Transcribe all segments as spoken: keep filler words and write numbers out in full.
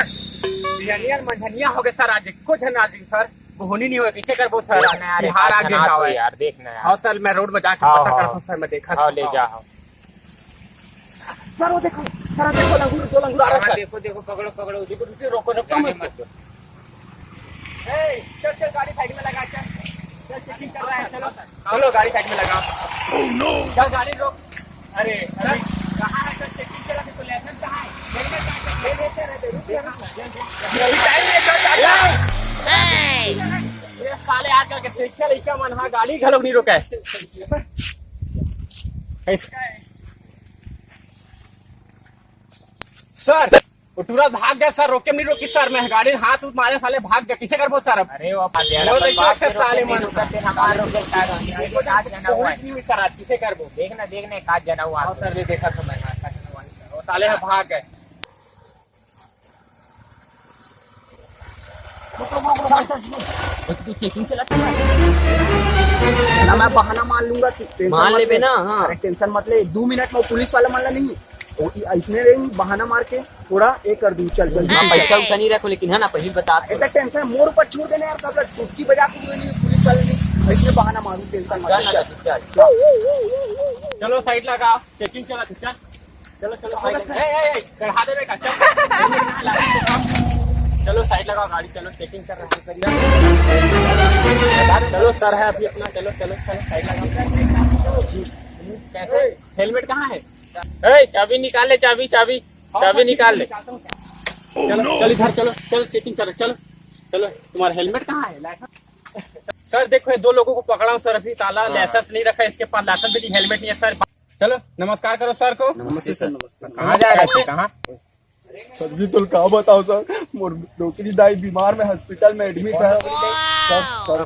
बिहनिया मंझनिया हो गए सर, आज एको झन आ जाई सर, बोहनी नहीं होए, कैसे करबो सर? देखना यार, बिहार एक आगे आध झन आ हवय। यार, देखना यार। हाँ सर, मैं रोड में जाके हाँ, पता हाँ। करता हूँ सर, मैं देखा हाँ, था। ले जा, हाँ। सर, वो देखो, सर, वो देखो, लंगूर, दो लंगूर आ रहा है, हाँ, सर। देखो, देखो, पकड़ो, पकड़ो, देखो, रुको, रुको, रुको, जाने मत दो। ए, चल, चल, गाड़ी साइड में लगा, चल। चल, चेकिंग कर रहा है, चलो। चलो, गाड़ी साइड में लगा। चल, गाड़ी रोक। अरे, अभी कहाँ है? चल, चेकिंग चला, देखो, लाइसेंस कहाँ है? ले, ले, ले, ले, ले, ले, रुक, रुक, रुक। अभी टाइम नहीं है, चल, चल, चल। ये साले आजकल के शिक्षा लइका मन हा गाड़ी घलोक नहीं रोका है। सर, वो टूरा भाग गया सर, रोके नहीं रोकी सर, मैं गाड़ी हाथ उठ मारे साले भाग गया, किसे करबो सर अब? अरे वो भाग गया, वो भाग देखो के साले मन। फिर हमारे रोके साथ ये देखो, आज जना हुआ है। पुलिस नहीं हुई सर, आज किसे करबो? देखना, देखना, एक आध जना हुआ हाँ है। सर, ये देखा था मैं, हाँ, सर, वो साले भाग गए। रुक, रुक, रुक, रुक, रुक, रुक। तू चेकिंग चला था। ना, मैं बहाना मार लूंगा, तू टेंशन मान मत लेबे ले। ना, हाँ। अरे टेंशन मत ले, दो मिनट में पुलिस वाला मान ला नहीं। वो इ-, इसने रे बहाना मार के थोड़ा ये कर दूं, चल, चल, हाँ, चल। पैसा उसा नहीं रखो, लेकिन है ना, पहले बता। ऐसा टेंशन मोर ऊपर छोड़ देना यार, सब लोग चुटकी बजा के बोले नहीं, पुलिस वाले नहीं, इसने बहाना मारू, टेंशन मत ले, चल ना, चल। चल, चल। चलो साइड लगा, चेकिंग चला, चल। चलो, चलो, साइड लगा। ए, ए, ए, चढ़ा दे बेटा, चल। चलो, साइड लगाओ गाड़ी, चलो, चेकिंग कर रहा है। चलो, सर है अभी अपना, चलो, चलो, चलो, साइड लगाओ। कैसे? हेलमेट कहाँ है? ए, चाबी निकाल ले, चाबी, चाबी, हाँ, चाबी निकाल ले। निकालता हूँ। चलो, चलो, इधर चलो, चलो, चेकिंग चलो, चलो, चलो, तुम्हारा हेलमेट कहाँ है? लाइसेंस? सर, देखो, ये दो लोगों को पकड़ा हूँ सर, अभी ताला, हाँ। लाइसेंस नहीं रखा है इसके पास, लाइसेंस भी नहीं, हेलमेट नहीं है सर। चलो, नमस्कार करो सर को। नमस्ते सर, नमस्ते। कहाँ जा रहे थे, कहाँ? सर जी, तुम का बताओ सर, मोर डोकरी दाई बीमार में हॉस्पिटल में एडमिट है। सर, सर, सर, छोड़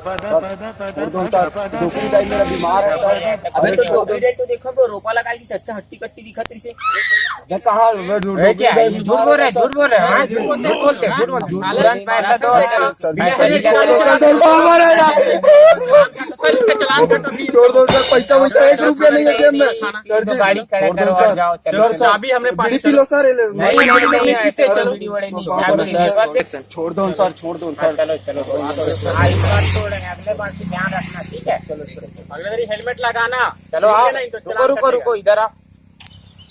दो सर, डोकरी दाई मेरा बीमार है सर। अबे तो डोकरी दाई तो देखो, वो रोपा लगा ली, अच्छा हट्टी कट्टी दिखत रही से। मैं कहाँ, मैं डो-, ए, डोकरी क्या? दाई ये झूठ बीमार बोल रहे, है सर। झूठ बोल रहे, हाँ, झूठ बोलते, झूठ बोलते, झूठ बोलते। तुरंत पैसा दो। सर जी, सर जी, छोड़ दो सर, सर, बाबा रे यार। सर, इसका चालान कटो भी। छोड़ दो सर, पैसा वैसा एक रुपया नहीं है जेब में। सर जी, गाड़ी खड़ा छोड़ दो करो और सर। जाओ, चलो। सर, सर, चाबी हमने पास बीड़ी पी लो सर, ये ले। नहीं, नहीं, नहीं, ऐसे चलो। बीड़ी वड़े नहीं, चाबी नहीं। सर, छोड़ दो सर, छोड़ दो हाँ, सर। चलो, चलो, चलो। हाँ, इस बार छोड़ रहे हैं, अगले बार से ध्यान रखना, ठीक है? चलो, चलो। अगले बार हेलमेट लगाना। चलो, ठीक है आओ। ना, नहीं तो रुको, चालान रुको, कटेगा। रुको, इधर आओ।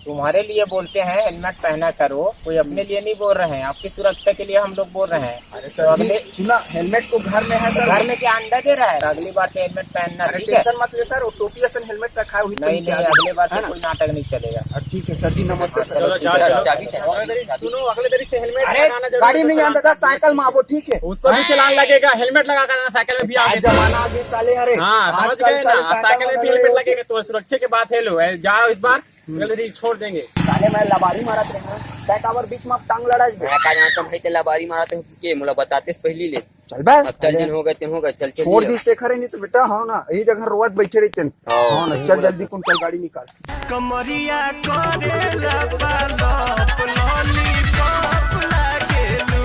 तुम्हारे लिए बोलते हैं हेलमेट पहना करो, कोई अपने लिए नहीं बोल रहे हैं, आपकी सुरक्षा के लिए हम लोग बोल रहे हैं। अरे तो सर जी, अगले सुना, हेलमेट तो घर में है सर। घर में क्या अंडा दे रहा है? अगली बार से हेलमेट पहनना, अरे ठीक है? टेंशन मत ले सर, वो टोपी असन हेलमेट रखा है, वही नहीं, पहन के नहीं, आ जाओ। अगले बार से है ना? कोई नाटक नहीं चलेगा। हाँ, ठीक है सर जी, नमस्ते सर। चलो, जाओ, चलो। चाबी, चाबी, चाबी। सुनो, अगले बार से हेलमेट अरे, लगाना जरूर गाड़ी है, नहीं चालान आंदा था, काट साइकिल में देंगे। आवो, ठीक है? उसको भी चालान लगेगा, हेलमेट लगा कर आना साइकिल में भी क्या आगे। जमाना आ गया साले, अरे। हाँ, समझ आजकल गए साले ना, साइकिल साइकिल में भी वाले हेलमेट लगेगा, तो सुरक्षा की बात है लो, है, जाओ इस बार। गलती छोड़ देंगे। साले मैं लबारी मारत रहे हैं, तै काबर बीच में टांग लड़ा दे। मैं का जानता हूँ भाई, ते लबारी मारत है के, मोला बताते से पहली ले। चल बे। अब चल अरे। जिन हो गए, तेन हो गए, चल, चल छोड़ दिए। दिस ते खरे नहीं तो बेटा, हाँ ना, यही जगह रोवत बैठे रहिते हैं। हाँ, हाँ ना, सही चल बोला जल्दी तू। कुन चल गाड़ी निकाल। कमरिया करेला पालप, लॉलीपॉप लागेलू।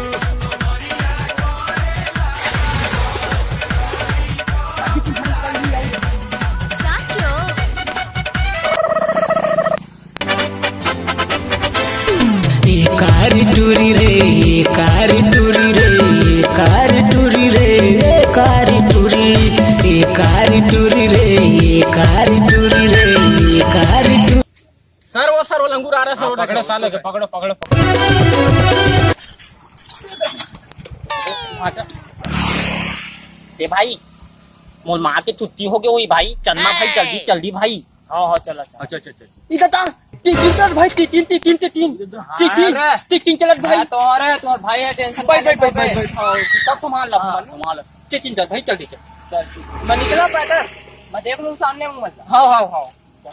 साचो। ए कारी टूरी रे, ए कारी टूरी रे, ए कारी टूरी रे, ए कारी टूरी, ए कारी टूरी रे, ए कारी टूरी रे, ए कारी टूरी। सर, वो सर, वो लंगूर आ रहा है, सर, हाँ, वो पकड़ो देखो। साले को, पकड़ो, पकड़ो, पकड़ो। अच्छा। ए भाई, मोर माँ के छुट्टी हो गई हुई भाई, चलना भाई, जल्दी, जल्दी भाई। हाँ, हाँ, चला, चला। अच्छा, अच्छा, अच्छा। इधर ता, टिकिन चल भाई, टिकिन, टिकिन, टिकिन। हाँ, टिकिन, अरे। टिकिन चलत भाई। हाँ, तो अरे, तुम्हारा भाई है, टेंशन बैठ, मत बैठ, ले। बैठ, बैठ। हाँ, सब संभाल ला, हाँ, संभाल ला। संभाल। टिकिन चल भाई, जल्दी चल। चल, ठीक है। मैं निकला पैदल, मैं देख लूँ सामने हूँ, मतलब। हाँ, हाँ, हाँ।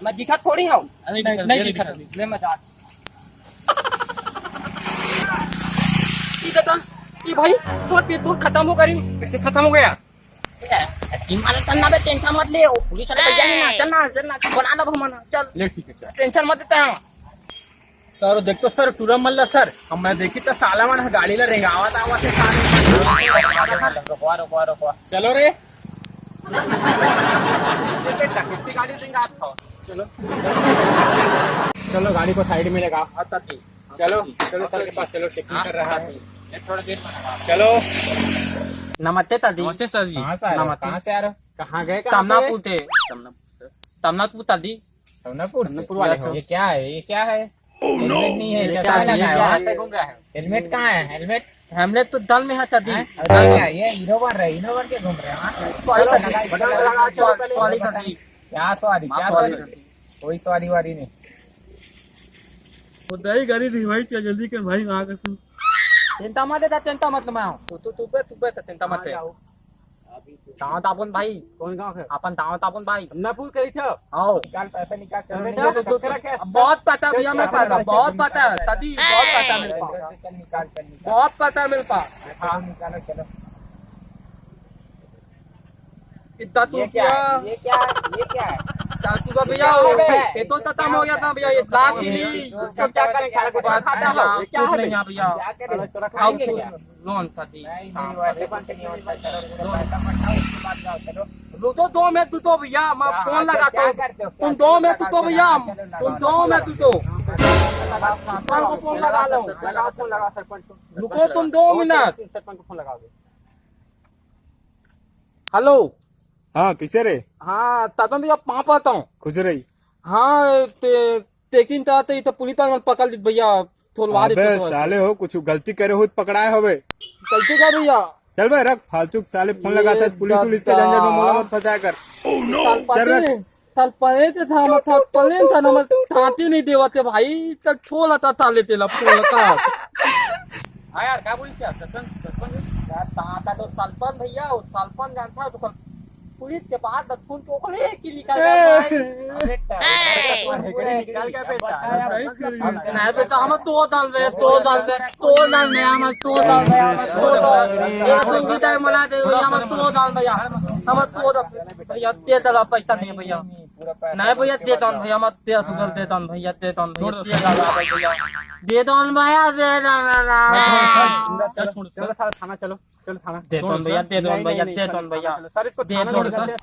मैं दिखत थोड़ी हूँ। अरे, नहीं, नहीं दिखत। ले, मैं जा। इधर ता, ये भाई, तुम्हारा पेट दूर खत्म हो गई। कैसे खत्म हो गया? ए, टीम वाला चलना बे, टेंशन मत ले, वो पुलिस वाले भैया नहीं ना, चल ना, चल ना, बना लो हम ना, चल। ले, ठीक है, चल। टेंशन मत लेते हैं। सर, देख तो सर, टूरा मल्ला सर, हम मैं देखी तो साला मन गाड़ी ला रेंगावत आवत है सारे। रुकवा, रुकवा, रुकवा। चलो रे। कितनी गाड़ी रेंगावत हो? चलो। चलो, गाड़ी को साइड में लगा। हाँ, ताकि चलो, चलो सर के पास, चलो, चेकिंग कर रहा है। चलो। नमस्ते दादी। नमस्ते सर जी। कहाँ से आ रहे हो? नमस्ते। कहाँ से आ रहे हो? कहाँ गए, कहाँ तमनापुर थे। तमनापुर दादी। तमनापुर से? तमनापुर वाले हो। ये क्या है, ये क्या है? हेलमेट नहीं है, ये चश्मा क्या है? लगाया है। कहाँ से घूम रहा है? हेलमेट कहाँ है, हेलमेट? हेलमेट तो दल में है दादी। हैं? और ये क्या, ये हीरो बन रहे, हीरो बन के घूम रहे हैं, हाँ? सॉरी दादी। बटन लगा, चलो पहले। सॉरी दादी। क्या सॉरी, क्या सॉरी सॉरी? कोई सॉरी वारी नहीं। वो दही गाड़ी नहीं भाई, चल जल्दी कर भाई, वहाँ का सुन। चिंता मत लेता, चिंता मत मैं हूँ। तू, तू, तू बे, तू बे, चिंता मत ले। गाँव तापुन भाई। कौन गाँव है? अपन गाँव तापुन भाई। नपुर करी था। आओ। निकाल पैसा निकाल, चलो बेटा, निकाल। तो, तो, तो, बहुत पता भैया मेरे पास, बहुत पता है, दादी, बहुत पता मेरे पास। चल निकाल, चल निकाल। बहुत पता मेरे पास। हाँ। निकालो, चलो। इतना तू ये क्या है? ये क्या है? ये क्या है? चाकू का भैया, ये तो खत्म हो गया था भैया, ये लात ही नहीं। उसको क्या करें, साला को खाता है? ये क्या है भैया? क्या करें? अब खाएंगे क्या? लोन था दी। नहीं, नहीं, वैसे कुछ नहीं होता। चलो, चलो, पैसा मत खाओ, उसके बाद जाओ, चलो। लूटो दो में, दो भैया, मैं फोन लगाता हूँ। तुम दो में, दो भैया, तुम दो में, दो। सरपंच को फोन लगा लो। लगाओ फोन, लगाओ सरपंच को। रुको तुम दो मिनट। सरपंच को फोन लगाओगे। हेलो। हाँ, कैसे रे? हाँ, तातन भैया, पाँव पड़ता हूँ। खुश रही। हाँ, ते, तेकिन ता, ते, तो पुलिस वाले मन पकड़ ली भैया, थोलवा देते अबे तो। साले हो, कुछ गलती करे हो तो पकड़ाए होबे। गलती का भैया? चल बे, रख, फालतू के साले फोन ए लगा था, पुलिस उलिस के दादा। झंझट में मोला मत फंसाया कर। चल चल रख। पते, तल पने ते था, मत था, पने था ना, मत थाती नहीं देवते भाई, चल छोला ता, ता लेते ला, फोन लगा। हाँ यार, क्या बोलिस यार? सरपंच, सरपंच। यार, ताता तो सरपंच भैया, वो सरपंच जानता है, तो कल पुलिस के पास बस फोन के ओकले की निकल गया भाई। अबे, अरे, निकल गया बेटा। नहीं बेटा, हम तो डाल रहे, तो डाल रहे, तो डाल रहे, हम तो डाल रहे, हम तो डाल रहे। ये तो भी टाइम बना दे भैया, हम तो डाल भैया, हम तो डाल भैया, दे दे पैसा नहीं भैया। नहीं भैया, दे दो भैया, मत दे, सुगल दे दो भैया, दे दो भैया, दे दो भैया, दे दो भैया, दे दो ना। चल, छोड़, चलो, साला थाना चलो, चलो थाना। दे दो भैया, दे दो भैया, दे दो भैया, सर, इसको दे थाना दो सर।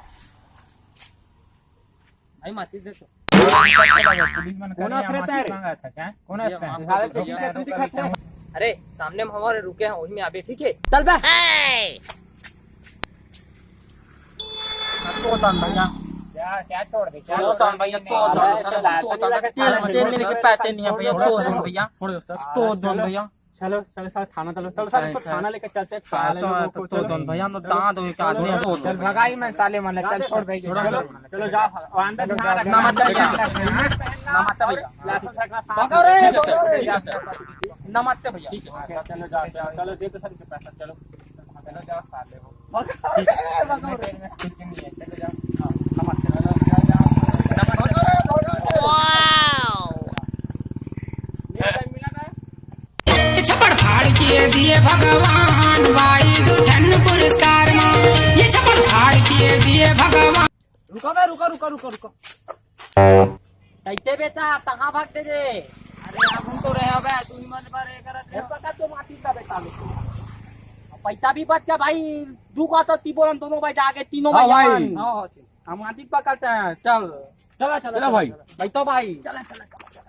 भाई, माचिस दे तो। पुलिस मन कौन करे, रहता है? माचिस मांगा था क्या? कौन ये रहता है? माचिस साले दे तो। चुपी चुपी दिखाते हैं। अरे, सामने में हमारे रुके हैं, वही में आबे, ठीक है? चल बे। तो दन भैया। क्या, क्या छोड़ दे? क्या तो दन भैया, तो दन, सर, तो दन, तेल, तेल लेने के पैसे नहीं है भैया, तो दन भैया। छोड़ दो सर। तो दन भैया। चलो, चलो सर, थाना चलो। चलो सर, इसको थाना लेके चलते हैं, थाना ले लो, तो दन भैया, हम तो दांत हो के आदमी है, तो चल भगाई मैं साले मन, चल छोड़ भाई, चलो। चलो जाओ, अंदर ध्यान रखना। नमस्ते भैया। नमस्ते भैया। लाइसेंस रखना साथ में। भगाओ रे, भगाओ रे। नमस्ते भैया। ठीक है, हाँ, चलो जाओ, चलो, चलो, दे दो सर इनके पैसा, चलो। चलो जाओ साले हो। भगाओ रे, भगाओ रे। कुछ नहीं है, चलो जाओ। हाँ, नमस्ते। भगाओ रे, भगाओ रे। ये छप्पड़ फाड़ के दिए भगवान भाई दुल्हन पुरस्कार मा। ये छप्पड़ फाड़ के दिए भगवान। रुको बे, रुको, रुको, रुको, रुको। कैसे बेटा, कहाँ भाग दे रे? अरे, यहाँ घूम तो रहे हो बे, तू ही मन पर ये करत रहे हो। पकड़ तो माटी का बेटा लोग। पैसा भी बच गया भाई, दू का तो ती बोलन दोनों भाई जाके, तीनों हाँ भाई भाई। जवान। हाँ, हाँ, चल। हम माटी पकड़ते हैं, चल। चला, चला, चला चला, भाई। चला। भाई तो भाई। चला, चला, चला, चला।